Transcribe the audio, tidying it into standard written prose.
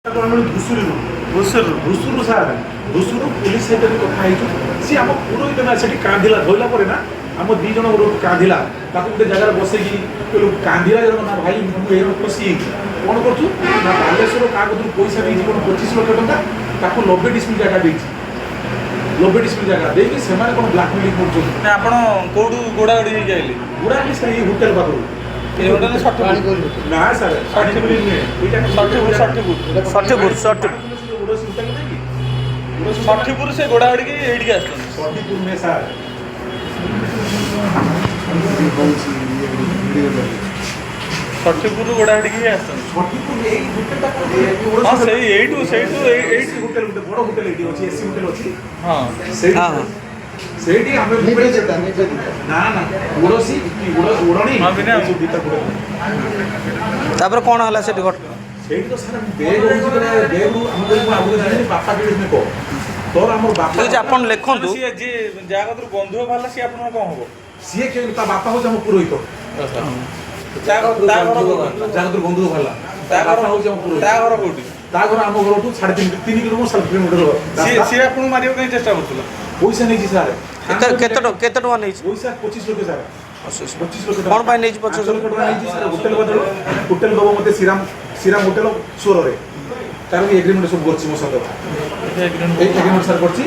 ଧୁସୁରୀରୁ। ଘୁଷୁରରୁ? ଧୁସୁରୁ sir, ଧୁସୁରୁ। Police ସହିତ ବି କଥା ହେଇଛୁ। ସିଏ ଆମ ପୁରୋହିତ ନା, ସେଠି କାନ୍ଦିଲା। ଧୋଇଲା ପରେ ନା ଆମ ଦି ଜଣ ଗୋଟେ କାନ୍ଦିଲା। ତାକୁ ଗୋଟେ ଜାଗାରେ ବସେଇକି କହିଲୁ, କାନ୍ଦିଲା ଜଣକ ନା, ଭାଇ, ମୁଁ ଏଇ ଖୁସି ହେଇଛି। କ'ଣ କରୁଛୁ ନା, ବାଲେଶ୍ୱର କାହା କତୁରୁ ପଇସା ଦେଇଛି କ'ଣ 25 ଲକ୍ଷ ଟଙ୍କା। ତାକୁ 90 ଡିସମିଲ୍ ଜାଗା ଦେଇଛି। 90 ଡିସମିଲ୍ ଜାଗା ଦେଇକି ସେମାନେ କ'ଣ ବ୍ଲାକମେଲିଂ କରୁଛନ୍ତି। ନା, ଆପଣ କୋଉଠୁ ଗୋଡ଼ାଗୋଡ଼ି ହେଇକି ଆଇଲେ? ଗୁଡ଼ାଲି ସାର୍, ଏଇ ହୋଟେଲ ପାଖରୁ। ଏ ହୋଟେଲ ଷଠିପୁର? ନା ସାର୍, ଷଠିପୁର ନୁହେଁ ଏଇଟା। ଷଠିପୁର, ଷଠିପୁର। ଷଠିପୁର, ଷଠିପୁର। ଉଡ଼ସି ହୋଟେଲ ନାଇଁ କି? ଷଠିପୁର ସେ ଗୋଡ଼ାଗୋଡ଼ିକି ଏଇଠିକି ଆସୁଛନ୍ତି। ଷଠିପୁର ନୁହେଁ ସାର୍। କହୁଛି ଭିଡ଼ିଓ କରୁଛି। ଷଠିପୁରରୁ ଗୋଡ଼ାଗୋଡ଼ିକି ହିଁ ଆସୁଛନ୍ତି। ଷଠିପୁର ଏଇ ହୋଟେଲଟା କ'ଣ? ହଁ, ସେଇ ଏଇଠୁ, ସେଇଠୁ, ଏଇଠୁ। ହୋଟେଲ ଗୋଟେ ବଡ଼ ହୋଟେଲ ଏଇଠି ଅଛି, ଏସି ହୋଟେଲ ଅଛି। ସେଇଠି। ହଁ। ସେଇଠି ଆମେ ନିବେଦିତା, ନିବେଦିତା। ନା ନା, ଉଡ଼ସି କି ଉଡ଼ଣି। ହଁ, ବିନା। ଏଇ ସବୁ ଦିଟା ହୋଟେଲ। ତାପରେ କ'ଣ ହେଲା ସେଠି ଘଟଣା? ସେଇଠି ତ ସାର୍ ବେଗ ହେଉଛି, ବେଗରୁ ଆମେ କହିଲୁ, ମୁଁ ଆଗରୁ ଜାଣିନି। ବାପା କେବେ କହ ତୋର ଆମର ବାପା। ଠିକ୍ ଅଛି, ଆପଣ ଲେଖନ୍ତୁ। ସିଏ ଯିଏ ଯାହା କତିରୁ ବନ୍ଧୁକ ବାହାରିଲା, ସିଏ ଆପଣଙ୍କର କ'ଣ ହବ? ସିଏ କେମିତି, ତା ବାପା ହେଉଛି ଆମ ପୁରୋହିତ। ତା ଘର କୋଉଠି? ଯାହା କତିରୁ ବନ୍ଧୁକ ବାହାରିଲା, ତା ତା ଘର ବାପା ହେଉଛି ଆମ ପୁରୋହିତ। ତା ଘର କୋଉଠି? ତା ଘର ଆମ ଘରଠୁ 3.5, 3 କିଲୋମିଟର, 3.5 କିଲୋମିଟର ସିଏ ରାସ୍ତା। ସିଏ ଆପଣଙ୍କୁ ମାରିବାକୁ କାହିଁ ଚେଷ୍ଟା କରୁଥିଲା? ପଇସା ନେଇଛି ସାର୍। କେତେ କେତେ ଟଙ୍କା, କେତେ ଟଙ୍କା ନେଇଛି? ପଇସା 25 ଲକ୍ଷ ସାର୍, 25 ଲକ୍ଷ। କ'ଣ ପାଇଁ ନେଇଛି 25 ଲକ୍ଷ ଟଙ୍କା ନେଇଛି ସାର୍। ହୋଟେଲ ବଦଳ ହୋଟେଲ ଦବ ମତେ, ଶ୍ରୀରାମ, ଶ୍ରୀରାମ ହୋଟେଲ ସୋରରେ। ତାର ବି ଏଗ୍ରିମେଣ୍ଟ ସବୁ କରିଛି ମୋ ସହିତ। ଏଇ ଏଗ୍ରିମେଣ୍ଟ ସାର୍ କରିଛି।